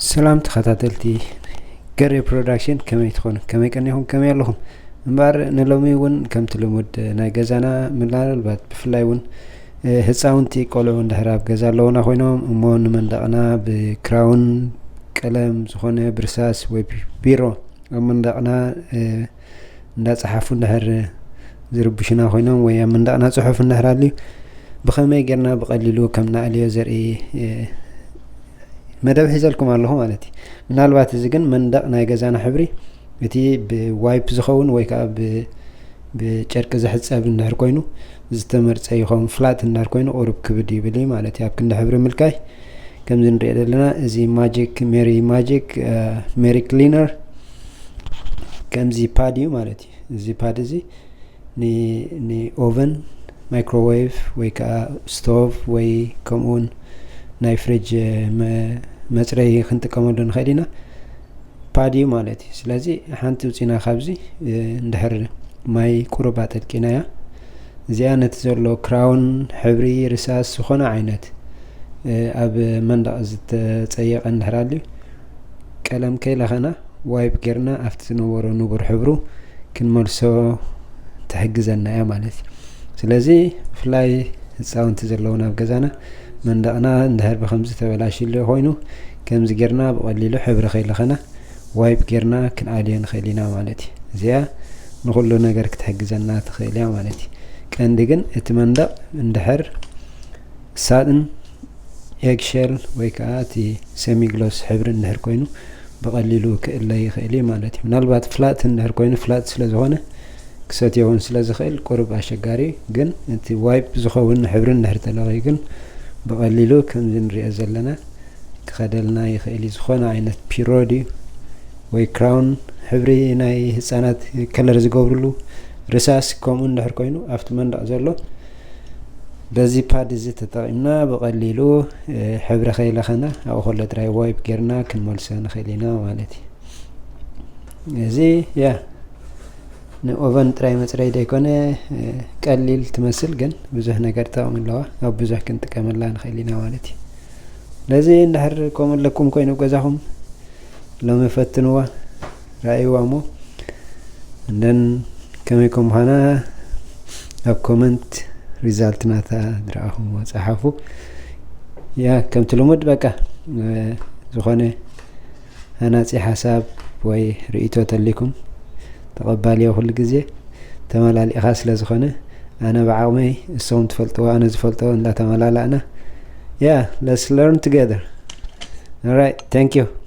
ሰላም ተኸታተልቲ ገሬ ፕሮዳክሽን፣ ከመይ ትኾኑ? ከመይ ቀኒኹም? ከመይ ኣለኹም? እምበኣር ንሎሚ እውን ከምቲ ልሙድ ናይ ገዛና፣ ምናልባት ብፍላይ እውን ህፃውንቲ ቆልዑ እንድሕር ኣብ ገዛ ኣለውና ኮይኖም እሞ ንመንደቕና ብክራውን ቀለም ዝኾነ ብርሳስ ወይ ቢሮ ኣብ መንደቕና እንዳፀሓፉ እንድሕር ዝርብሽና ኮይኖም ወይ ኣብ መንደቕና ፅሑፍ እንድሕር ኣልዩ ብኸመይ ጌርና ብቐሊሉ ከም ንኣልዮ ዘርኢ መደብ ሒዘልኩም ኣለኹ ማለት እዩ። ምናልባት እዚ ግን መንደቕ ናይ ገዛና ሕብሪ እቲ ብዋይፕ ዝኸውን ወይ ከዓ ብጨርቂ ዝሕፀብ እንድሕር ኮይኑ ዝተመርፀ ይኸውን፣ ፍላት እንድሕር ኮይኑ ቁሩብ ክብድ ይብል እዩ ማለት እዩ። ኣብ ክንዲ ሕብሪ ምልካይ ከምዚ ንሪኦ ዘለና እዚ ማጂክ ሜሪ ማጂክ ሜሪ ክሊነር ከምዚ ፓድ እዩ ማለት እዩ። እዚ ፓድ እዚ ንኦቨን፣ ማይክሮዌቭ ወይ ከዓ ስቶቭ ወይ ከምኡውን ናይ ፍሪጅ መፅረይ ክንጥቀመሉ ንኽእል ኢና። ፓድ እዩ ማለት እዩ። ስለዚ ሓንቲ ውፂና ካብዚ እንድሕር ማይ ቁሩብ ኣጠልቂናያ እዚኣ ነቲ ዘሎ ክራውን ሕብሪ ርሳስ ዝኾነ ዓይነት ኣብ መንደቕ ዝተፀየቐ እንድሕር ኣልዩ ቀለም ከይለኸና ዋይፕ ጌርና ኣብቲ ዝነበሮ ንቡር ሕብሩ ክንመልሶ ትሕግዘና እያ ማለት እዩ። ስለዚ ብፍላይ ህፃውንቲ ዘለውና ኣብ ገዛና መንደቕና እንድሕር ብከምዚ ተበላሽሉ ኮይኑ ከምዚ ጌርና ብቐሊሉ ሕብሪ ከይለኸና ዋይፕ ጌርና ክንኣልዮ ንኽእል ኢና ማለት እዩ። እዚኣ ንኹሉ ነገር ክትሕግዘና ትኽእል እያ ማለት እዩ። ቀንዲ ግን እቲ መንደቕ እንድሕር ሳጥን ኤግሸል ወይ ከዓ እቲ ሰሚግሎስ ሕብሪ እንድሕር ኮይኑ ብቐሊሉ ክእለ ይኽእል እዩ ማለት እዩ። ምናልባት ፍላት እንድሕር ኮይኑ ፍላት ስለ ዝኾነ ክሰትዮ እውን ስለ ዝኽእል ቁሩብ ኣሸጋሪ እዩ። ግን እቲ ዋይፕ ዝኸውን ሕብሪ እንድሕር ተለኺዩ ግን ብቐሊሉ ከምዚ ንሪኦ ዘለና ክኸደልና ይኽእል እዩ። ዝኾነ ዓይነት ፒሮ ድዩ ወይ ክራውን ሕብሪ ናይ ህፃናት ከለር ዝገብርሉ ርሳስ ከምኡ እንድሕር ኮይኑ ኣብቲ መንደቕ ዘሎ በዚ ፓድ እዚ ተጠቒምና ብቐሊሉ ሕብሪ ከይለኸና ኣብኡ ከሎ ጥራይ ዋይፕ ጌርና ክንመልሶ ንኽእል ኢና ማለት እዩ። እዚ ያ ንኦቨን ጥራይ መፅረይ ዘይኮነ ቀሊል ትመስል፣ ግን ብዙሕ ነገር ጥቕሚ ኣለዋ። ኣብ ብዙሕ ክንጥቀመላ ንኽእል ኢና ማለት እዩ። ስለዚ እንድሕር ከምኡ ኣለኩም ኮይኑ ገዛኹም ሎሚ ፈትንዋ፣ ረኣይዋ እሞ እንደን ከመይ ከም ምዃና ኣብ ኮመንት ሪዛልት ናታ ዝረኣኹምዎ ጸሓፉ። ያ ከምቲ ልሙድ በቃ ዝኾነ ሃናጺ ሓሳብ ወይ ርእይቶ ተሊኩም ተቐባልዮ ኩሉ ግዜ። ተመላሊእኻ ስለ ዝኾነ ኣነ ብዓቕመይ እሶም ትፈልጥዎ ኣነ ዝፈልጦ እንዳተመላላእና yeah let's learn together. All right, thank you.